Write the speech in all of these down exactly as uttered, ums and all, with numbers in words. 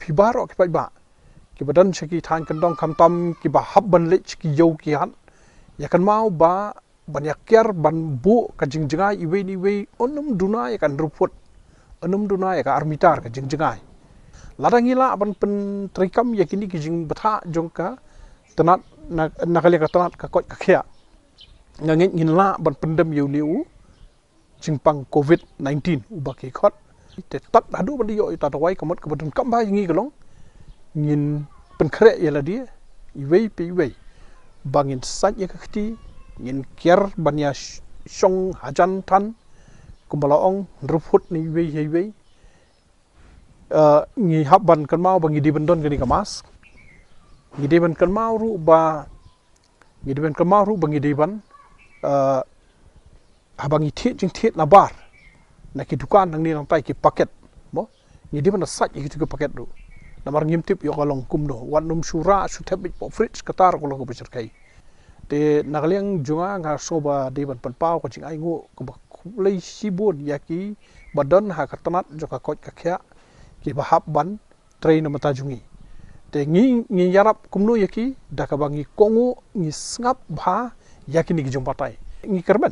phi baroh ki paidbah kiba don sha ki thaiñ kyndong, khamtam kiba hap ban leit sha ki ïew ki hat, ïa kynmaw ba ban ïa kiar ban buh ka jingjngai iwei na iwei, un ym duna ïa ka hynriew phut, un ym duna ïa ka ar mitar ka jingjngai. Lada ngi lah ban pyntreikam ïa kine ki jingbthah jong ka tnat, na, na ka liang ka tnat ka koit ka khiah, nga ngeit ngin lah ban pyndem ïa une u jingpang covid nineteen uba ki khot. Te tad haduh ban da ïoh ïa uta u dawai, ka mut kaba donkam bha ïa ngi ka long ngin pynkhreh ïa lade iwei pa iwei ba ngin sait ïa ka kti, ngin kiar ban ïa sh-, shong hajan than, kumba la ong, hynriew phut na iwei ïa iwei. Eh, ngi hap ban kynmaw ba ngi dei ban don kane ka mask. Ngi dei ban kynmaw ruh ba, ngi dei ban kynmaw ruh ba ngi dei ban, eh, haba ngi thied jingthied na bar, na ki dukan nangne nangtai, ki paket, mo, ngi dei ban da sait ïa kitu ki paket ruh. Namar ngim tip ïoh ka long kumno, wat nym shu rah shu thep beit hapoh fridge, kata ruh ka long kaba shyrkhei. Te na ka liang jong nga, nga sngew ba dei ban pynpaw ka jingainguh kaba khublei shibun ïa kiba don ha ka tnat jong ka koit ka khiah, kiba hap ban trei na bynta jong ngi. Te ngi, ngi ïarap kumno ïa ki? Da kaba ngi kohnguh, ngi sngap bha ïa kine ki jingbatai. Ngi kyrmen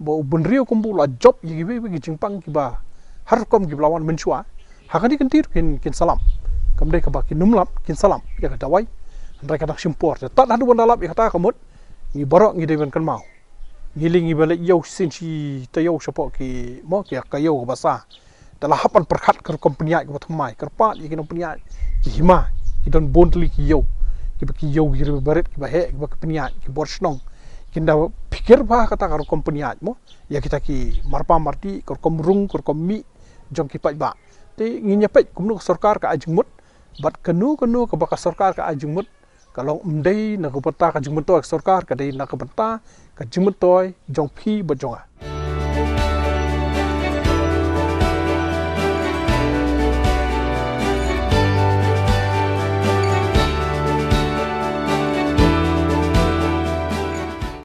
ba u bynriew kumba u la jop ïa kiwei kiwei ki jingpang kiba har rukom kiba la wan mynshuwa, ha kane ka kynti ruh kin, kin salam. Kam dei kaba kin ym lap, kin salam ïa ka dawai. Hynrei ka dang shim por. Te tad haduh ban da lap ïa kata, ka mut ngi baroh ngi dei ban kynmaw. Ngi lei ngi ba leit ïew shisien shi taïew shapoh ki, mo, ki, ka ïew kaba sah. Te la hap ban pyrkhat ka rukom pynïaid kaba thymmai, kyrpad ïa ki nongpynïaid, ki hima, ki don bun tylli ki ïew, kiba ki ïew ki riewbarit, kiba heh, kiba ki pynïaid, ki bor shnong. Kin da pyrkhat bha kata ka rukom pynïaid, mo, ïa kita ki marpa marti, ka rukom rung, ka rukom mih jong ki paidbah. Te ngin ïa peit kumno ka sorkar ka ai jingmut, bad kano kano kaba ka sorkar ka ai jingmut, ka long ym dei na ka bynta ka jingmyntoi ka sorkar, ka dei na ka bynta ka jingmyntoi jong phi bad jong nga.